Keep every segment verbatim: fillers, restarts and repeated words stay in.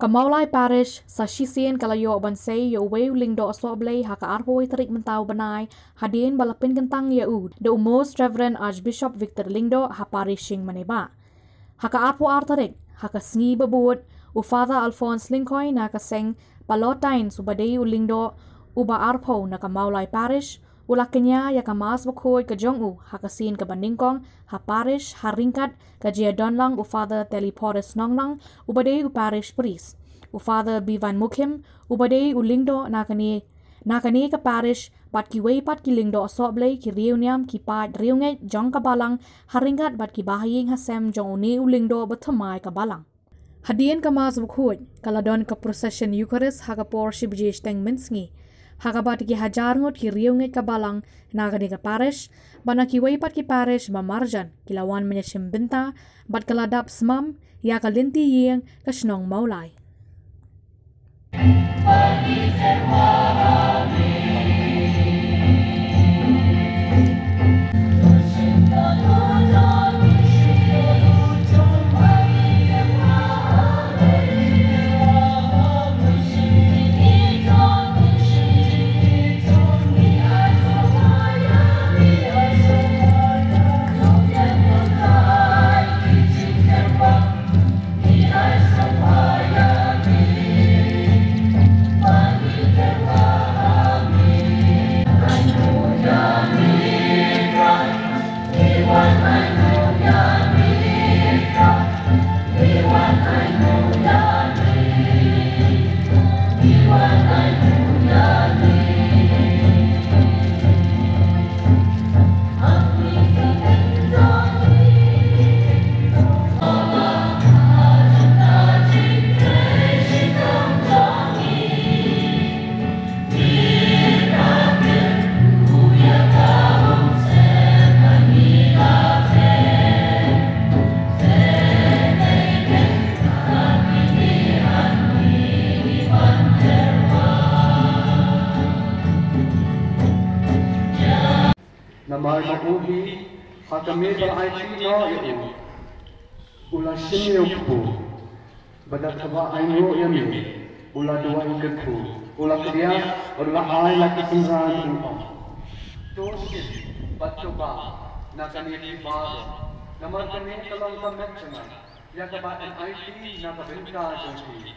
Ka Mawlai Parish sa shisien ka la ïoh ban sei ïa uwei u lyngdoh sohblei ha ka arphew tarik mynta u bnai, hadien ba la pynkyntang ïa u da u Most Reverend Archbishop Victor Lyngdoh ha Parish Shing Mane Bah. Ha ka arphew ar tarik, ha ka sngi ba bud, u Father Alphonse Lyngkhoi na ka seng Palatines uba dei u lyngdoh uba arphew na ka Mawlai Parish, u la kñia ïa ka Mass bakhuid ka jong u ha ka sien kaba nyngkong ha Parish ha ryngkat ka jingdon lang u Father Telly Porus Nonglang uba dei u Parish Priest, u Father Bivan Mukhim uba dei u lyngdoh na kane na kane ka Parish, bad kiwei pat ki lyngdoh sohblei, ki riewniam, ki paid riewngeit jong ka Balang, ha ryngkat bad ki bahaïing hasem jong une u lyngdoh bathymmai ka Balang. Hadien ka Mass bakhuid, ka la don ka Procession Eucharist ha ka por shi baje shiteng mynsngi, ha kaba ki hajar ngut ki riewngeit ka Balang na kane ka Parish bad na kiwei pat ki Parish ba marjan ki la wan ban ïashim bynta bad ka la dap smam ïa ka lynti ïing ka shnong Mawlai. Namar ba u hi ha ka miet ba la aiti noh ïa u, u la shim ïa u kpu, bad da kaba ainguh ïa me u la duwai kyrkhu, u la kdiah bad u la ai la ki synran, u ong: To shim bad to bah na kane ka pynban, namar kane ka long ka met jong nga, ïa kaba yn aiti na ka bynta jong phi.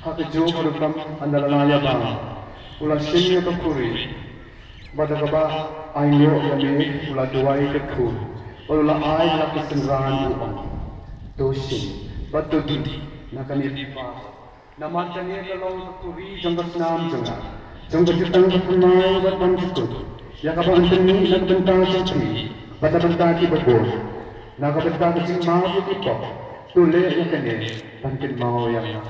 Ha kajuh ka rukom ynda la ïa bang, u la shim ïa ka khuri, bad da kaba ainguh ïa me u la duwai kyrkhu, bad u la ai la ki synran, u ong: To shim bad to dih na kane ka pynban, namar kane ka long ka khuri jong ka snam jong nga, jong ka jutang bathymmai bad bymjukut, ïa kaba yn pynmih na ka bynta jong phi bad na ka bynta ki babun, na ka bynta ka jingma jong ki pop. To leh ïa kane ban kynmaw ïa nga.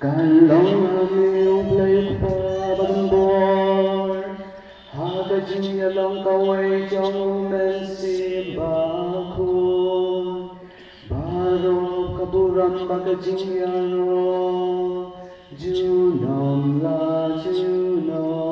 Ka long ha me U Blei Kpa badonbor, ha ka jingïalong kawei jong U Mynsiem Bakhuid, baroh ka burom bad ka jingïaroh junom la junom.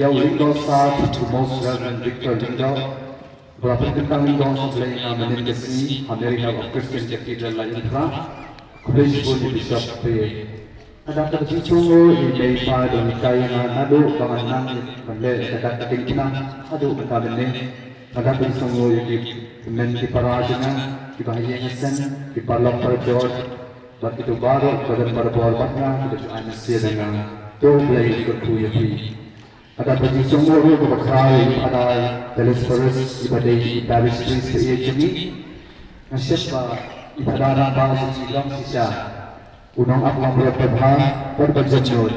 Ïa u Lyngdoh Sir, u Most Reverend Victor Lyngdoh, ba la pynkyntang lyngdoh sha U Blei ïa nga mynnin ka sngi ha Mary Help of Christian Cathedral Laitumkhrah. Khublei shibun ïa u Bishop P A. Nga dap da ka jingsngewnguh ïa i mei i pa ba la hikai ïa nga naduh ba nga nang ban leh ïa ka dak ka diengphna haduh mynta mynne. Nga dap da ka jingsngewnguh ïa ki hynmen ki para jong nga kiba ha ïing ha sem, ki paralok parajor bad kito baroh kiba don barabor bad nga kiba ju ai mynsiem ïa nga. To U Blei un kyrkhu ïa phi. Nga dap da ka jingsngewnguh ruh kaba khraw ïa i Phadar Telesphorus iba dei i parish priest ba ïeit jong ngi. Nga sngewthuh ba i Phadar Rangbah jong ngi long shisha u nongap nongmrot babha bad ba jemnud.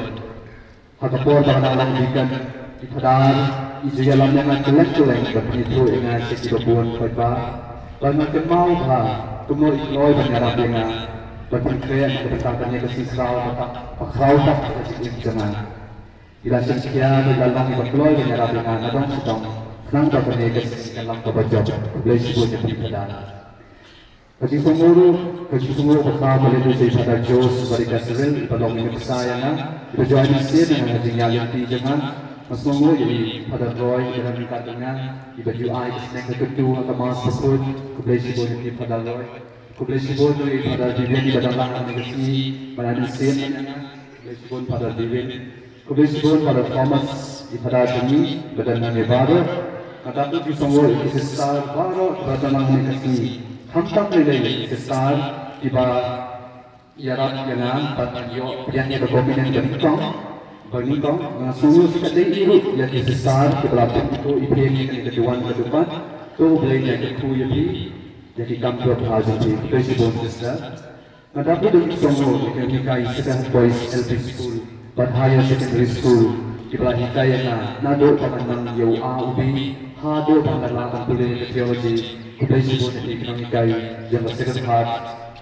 Ha ka por ba nga dang long deacon, i Phadar i ju ïalam ïa nga kylleng kylleng bad pynithuh ïa nga sha kiba bun paidbah. Bad nga kynmaw bha kumno i kloi ban ïarap ïa nga ban pynkhreh na ka bynta kane ka sngi khraw ba khraw bha ha ka jingim jong nga. I la shim khia bad i la long iba kloi ban ïarap ïa nga nadong shadong khnang ba kane ka sngi kan long kaba jop. Khublei shibun ïa phi Phadar. Ka jingsngewnguh ruh, ka jingsngewnguh ba khraw ka leit ruh sha i Phadar Jose Barika Cyril iba long i nuksa ïa nga, iba ju ai mynsiem ïa nga ha ka jingïaid lynti jong nga. Nga sngewnguh ïa i Phadar Roy iba don ryngkat bad nga, iba ju ai ka sneng ka kyntu ha ka Mass bakhuid. Khublei shibun ïa phi Phadar Roy. Khublei shibun ïa i Phadar Vivian iba dang lang ha kane ka sngi ban ai mynsiem ïa nga. Khublei shibun Phadar Vivian. Khublei shibun Phadar Thomas, i Phadar jong ngi bad nangne baroh. Nga dap da ka jingsngewnguh ïa ki sister baroh kiba dang nang ha kane ka sngi. Khamtam lei lei ïa ki sister kiba ïarap ïa nga ban ïoh pdiang ïa ka communion ba nyngkong, ba nyngkong. Nga sngewnguh sa katdei ruh ïa ki sister kiba la pynithuh ïa phi ha kane ka duwan ka duwan. To U Blei un kyrkhu ïa phi ïa ki kam jong phi. Khublei shibun sister. Nga dap da ka jingsngewnguh ïa ki nonghikai Sacred Heart Boys L P School bad Higher Secondary School kiba la hikai ïa nga naduh ba nga nang ïa u A u B haduh ba nga lah ban pule ïa ka theology. Khublei shibun ïa ki nonghikai jong ka Sacred Heart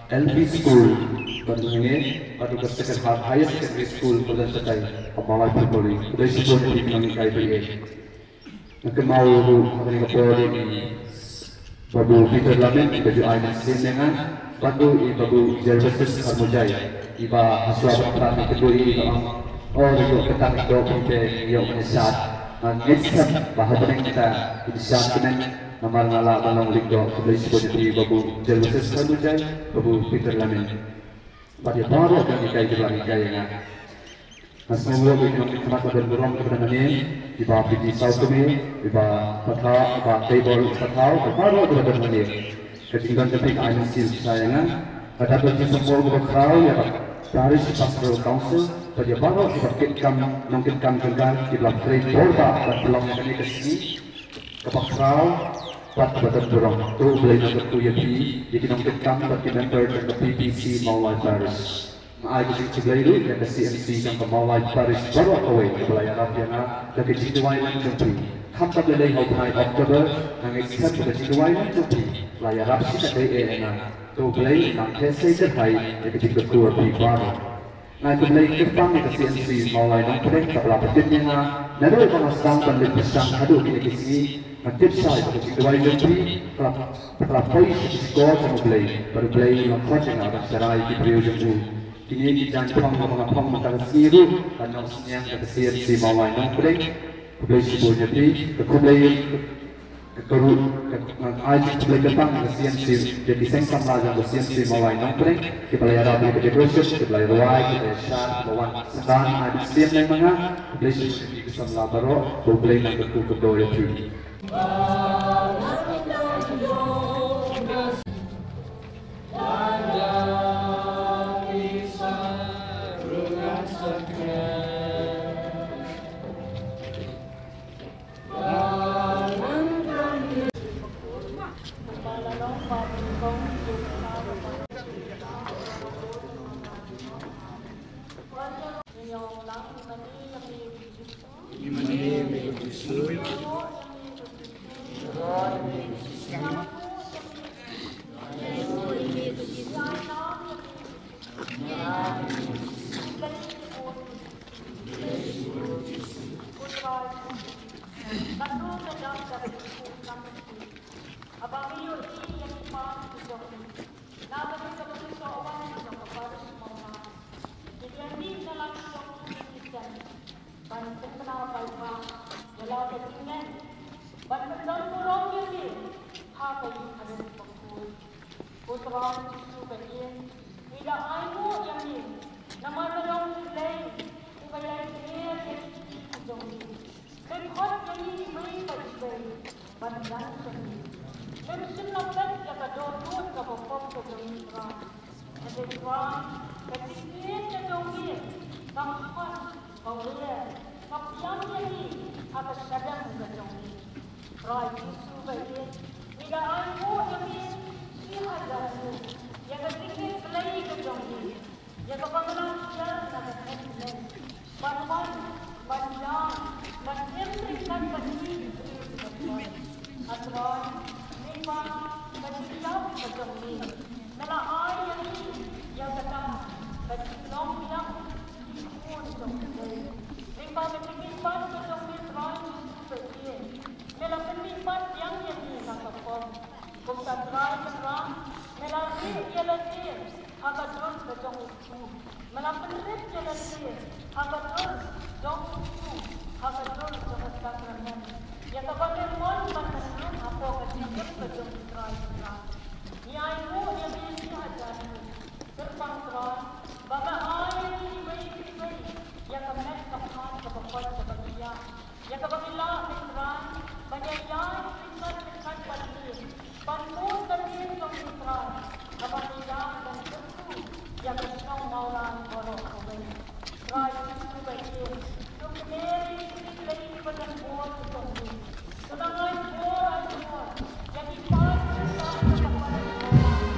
L P School bad hangne bad ka Sacred Heart Higher Secondary School ba don shatai ha Mawlai Primary. Khublei shibun ïa ki nonghikai ba ïeit. Nga kynmaw ruh ha kane ka por ïa i Babu Peter Lamin iba ju ai mynsiem ïa nga, bad ruh i Babu Gervasis Kharmujai iba hashwa ban phla ïa ka dei iba ong, o, ïoh ka tang ïoh phi te ïoh ka shad. Nga ngeit skhem ba ha bneng kita i shad kmen namar nga lah ban long lyngdoh. Khublei shibun ïa phi Babu Gervasis Kharmujai, Babu Peter Lamin. Bad ïa baroh ki nonghikai kiba hikai ïa nga. Nga sngewnguh ïa ki nongmihkhmat ba don burom kiba don hangne, i Bah P T Sawkmie, i Bah Pathaw, i Bah Teibor Pathaw, bad baroh kiba don hangne. Ka jingdon jong phi ka ai mynsiem shisha ïa nga. Nga dap da ka jingsngewnguh kaba khraw ïa ka Parish Pastoral Council bad ïa baroh kiba kit kam, nongkit kam jong ka, kiba la trei bor bha ban pynlong ïa kane ka sngi kaba khraw bad kaba don burom. To U Blei un kyrkhu ïa phi, ïa ki nongkit kam bad ki member jong ka P P C Mawlai Parish. Ai ka jingkhublei ruh ïa ka C M C jong ka Mawlai Parish baroh kawei kaba la ïarap ïa nga da ka jingduwai lang jong phi. Khamtam lei lei ha u bnai October nga ngeit skhem ba ka jingduwai lang jong phi la ïarap shikatdei eh ïa nga. To U Blei un nang khleh sei kyrhai ïa ka jingkyrkhu phi baroh. Nga ai khublei kyrpang ïa ka C M C Mawlai Nongpdeng kaba la pyntip ïa nga naduh ba nga sdang ban leit pyrshang haduh kine ki sngi. Nga tip shai ba ka jingduwai jong phi ka la, ka la poi sha ki shkor jong U Blei bad U Blei un nang khot ïa nga ban sharai ïa ki briew jong u. Kine ki jaiñ phong kaba nga phong mynta ka sngi ruh ka nongsynñiang da ka C M C Mawlai Nongpdeng. Khublei shibun ïa phi. Ka khublei ka, ka ruh ka, nga ai jingkhublei kyrpang ïa ka C M C, ïa ki seng samla jong ka C M C Mawlai Nongpdeng kiba la ïarap ïa ka decoration, kiba la ïarwai, kiba la ïashad, kiba wan synran ai mynsiem lem ma nga. Khublei shibun ïa phi ki samla baroh, ba U Blei un nang kyrkhu kyrdoh ïa phi. Ban pynpaw paidbah ïa la ka jingngeit ban pyndonkam burom ïa me ha ka ïing ka sem bakhuid. Ko Trai Jisu ba ïeit, ngi da ainguh ïa me namar ka dong U Blei uba ïai kner ïa ki kti ki jong ngi. Mem khot ïa ngi iwei pa iwei ban ïaid sha ngi. Mem shim na pdeng ïa ka dohnud kaba pop ka jong ngi Trai. Hynrei Trai, ka jingkit ka jong ngi kam khot, ka wer, ka pdiang ïa ngi ha ka shadem ka jong ngi. Trai Jisu ba ïeit, ngi da ainguh ïa me shi hajar nguh ïa ka jingkit Blei ka jong ngi. Ïa kaba ngi la kiar na ka kynhun ban wan ban ïa ban im ryngkat bad ngi ki briew ki briew. A Trai, lyngba ka jingïap ka jong me, me la ai ïa ngi ïa kata ka jinglong biang ki khun jong U Blei. Lyngba ka jingim pat ka jong me Trai Jisu ba ïeit, me la pynmih pat biang ïa ngi na ka por. Kumta Trai Kynrad, me la rieh ïa lade ha ka dur ka jong u Kpu. Me la pynrit ïa lade ha ka dur jong u Kpu, ha ka dur jong ka sakramen. Ïa kaba me mon ban pynlong hapoh ka jingim ka jong u Trai Kynrad. Ngi ainguh ïa me shi hajar nguh. Kyrpang Trai ba me ai ïa ngi iwei pa iwei ïa ka met ka phad kaba koit kaba khiah. Ïa kaba ngi lah Trai ban ïaid ryngkat ryngkat bad me, ban bud ka ri jong me Trai, kaba ngi lah ban kyrkhu ïa ka shnong Mawlai baroh kawei. Trai Jisu ba ïeit, to kmen ïa ki briew kiba don bor ki jong me. To nang ai bor ai bor ïa ki paid ki sam kiba kwah.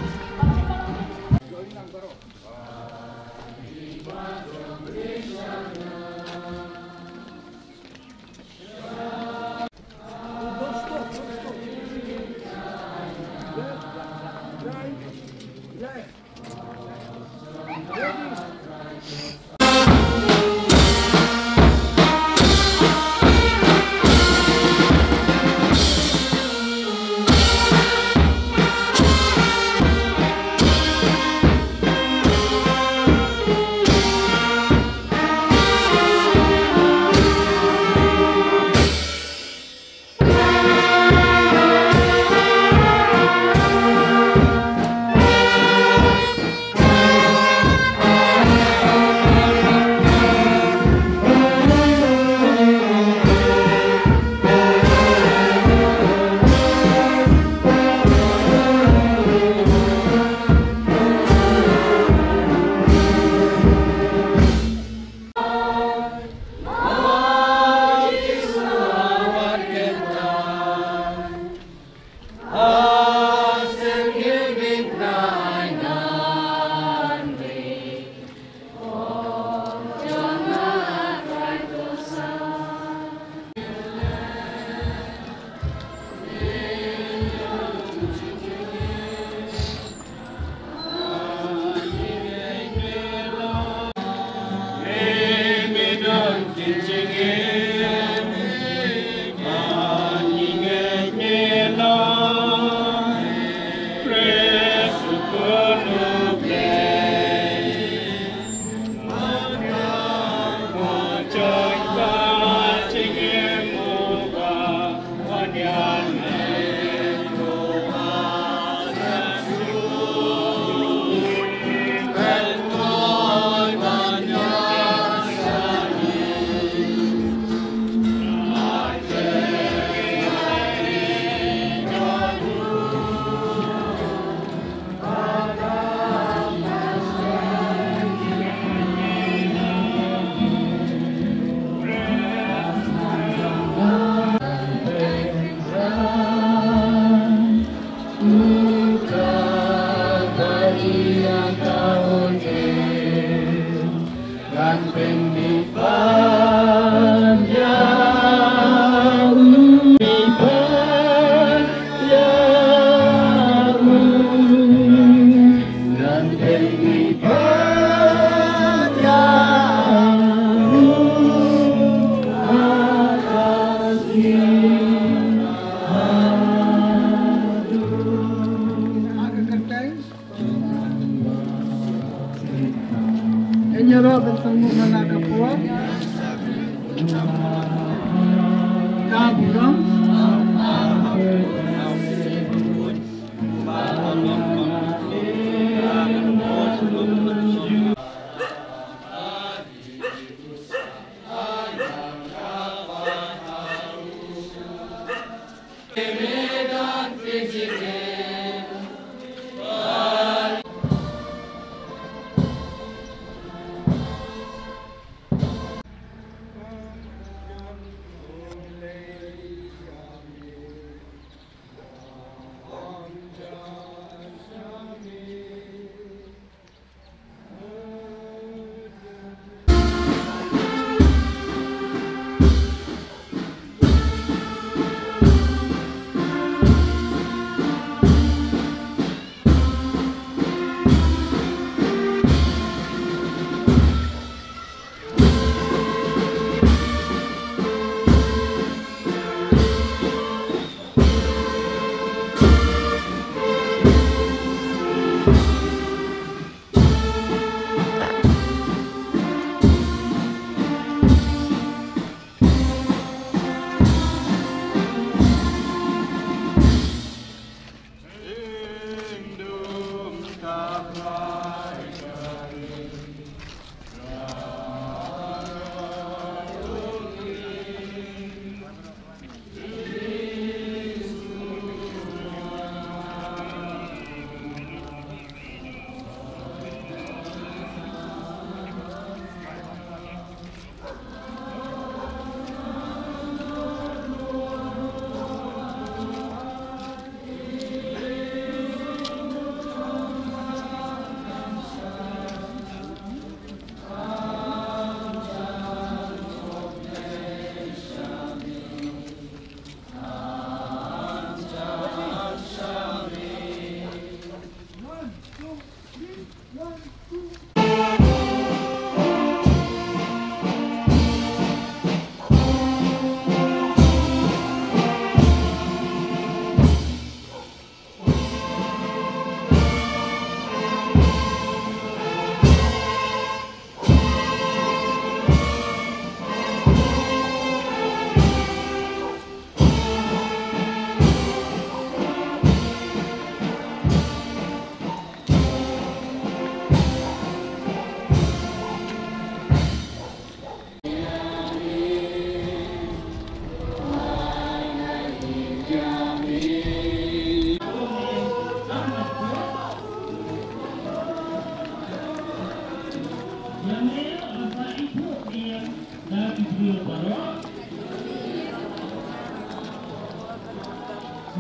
Baroh.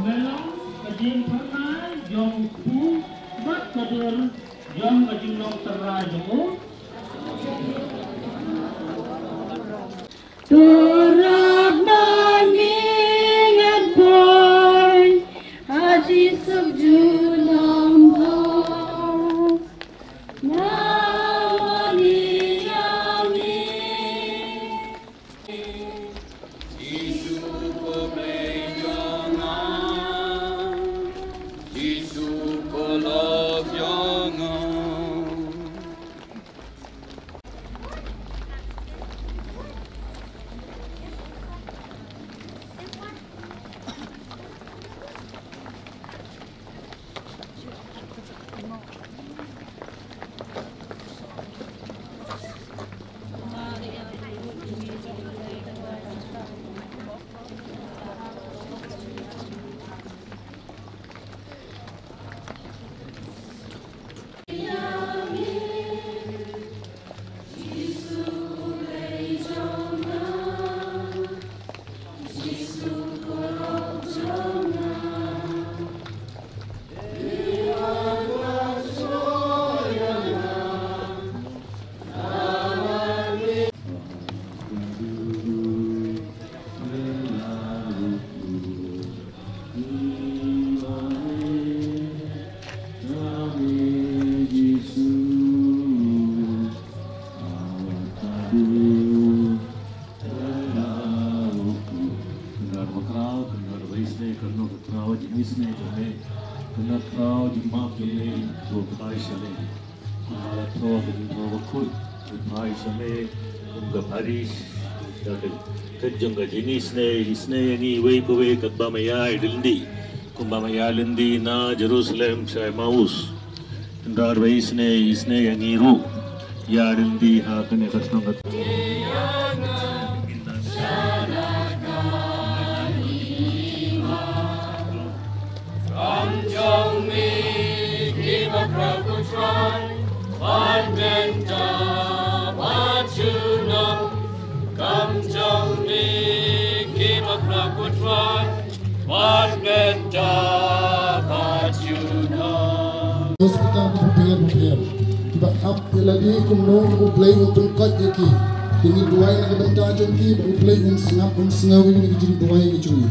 Me long ka jingphyrnai jong u bad ka dur jong ka jinglong tyrwa jong u. To rap na ning an poi, a Jisu ju nam ho. Na mani ya mi. Jisu ko Blei jong nga, Jisu ko Lord jong nga. Kynrad bakhraw, kynrad ba isynei, kynrad bakhraw, jingisynei jong me, kynrad khraw, jingmap jong me, to phai sha me. Kynrad bakhraw, kynrad bakhuid, to phai sha me, kum ka parish, ka kynrad jong ka jingisynei, isynei ïa ngi iwei pa iwei katba me ïa lynti, kumba me ïa lynti na Jerusalem sha Emmaus. Kynrad ba isynei, isynei ïa ngi ruh. Ïa lynti ha kane ka shnong ka. Kam jong me ki bakhraw, ko Trai, bad mynta bad junom. Kam jong me ki bakhraw, ko Trai, bad mynta bad junom. Hospital ba pher ba pher kiba ap ïa lade kumno U Blei un pynkhiah ïa ki. Te ngi duwai na ka bynta jong ki ba U Blei un sngap, un sngew ïa kine ki jingduwai ki jong ngi.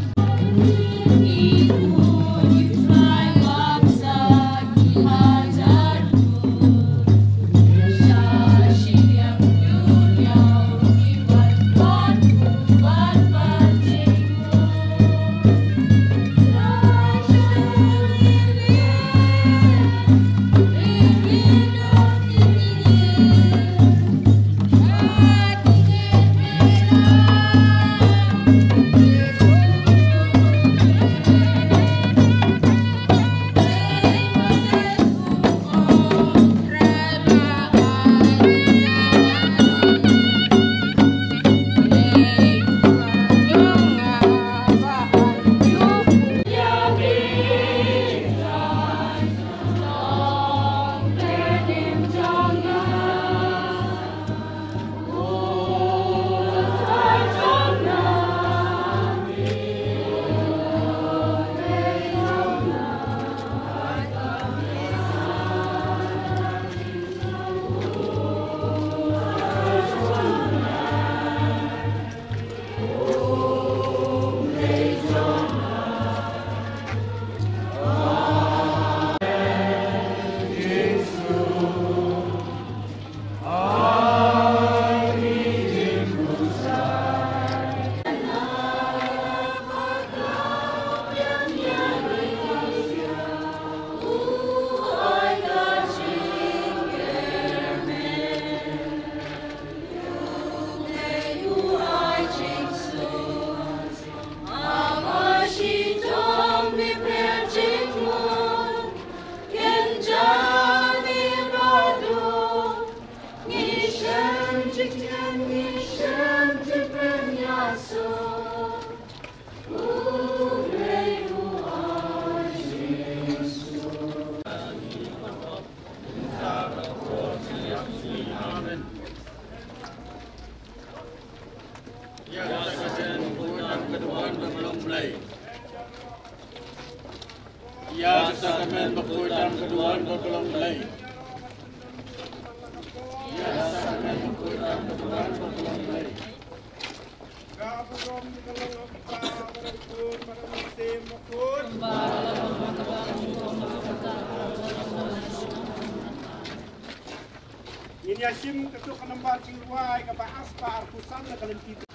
Ïa ka sakramen bakhuid tam ka duwan ba ka long Blei. Ïa ka sakramen bakhuid tam ka duwan ba ka long Blei. Ïa ka sakramen bakhuid tam ka duwan ba ka long Blei. Ka burom ka long ha u Kpa bad ha u Khun bad ha u Mynsiem Bakhuid. Ngin ïa shim katto ka nambar jingrwai kaba arspah arphew san na ka lynti.